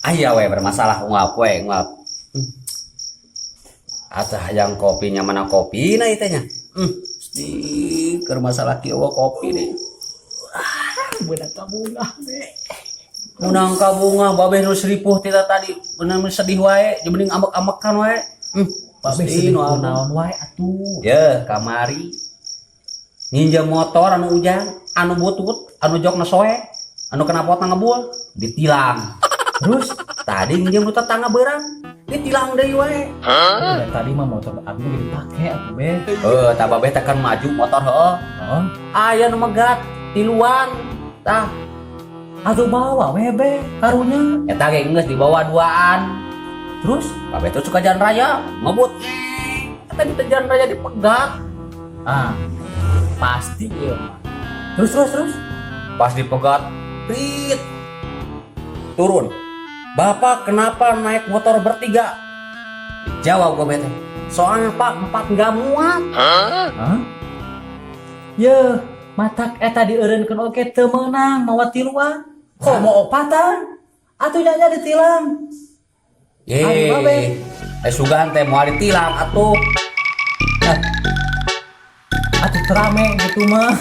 Aya we bermasalah unggal poe unggal. Atah hayang kopinya, mana kopi na itu nya. Pasti keur masalah kieu kopi nih. Beunang kabungah, be. Meunang kabungah, babeh nu seripuh tita tadi bener sedih wae, jeung mending ambek-ambekan wae. Babe Pasti sedih nu anu. Naon wae atuh. Ye, kamari nginjem motor anu ujang, anu butut, anu jokna soe, anu knalpotna ngebul, ditilang. Terus? Tadi nginjem nu tetangga beurang, ditilang deui wae. Udah tadi mah motor abi mah dipake atuh, be. Eh, tah babeh teh kan maju motor heueuh. Oh, Aya nu megat tiluan. Tah, atuh bawa we, be, karunya. Eta ge geus dibawa duaan. Terus? Babeh tuh suka jalan raya, ngebut. Eta di jalan raya dipegat. Ah, pasti ieu mah. Terus, terus, terus. Pas dipegat, prit. Turun. "Bapak kenapa naik motor bertiga?" Jawab gue bete. "Soalnya, Pak, empat nggak muat." Hah? Ye, matak eta dieureunkeun oge teu meunang mawa tiluan. Kok mau opatan? Atuh nya ditilang. Ye, Aduh, babe. Eh, sugan teh mau ditilang atuh. Atuh terame gitu mah.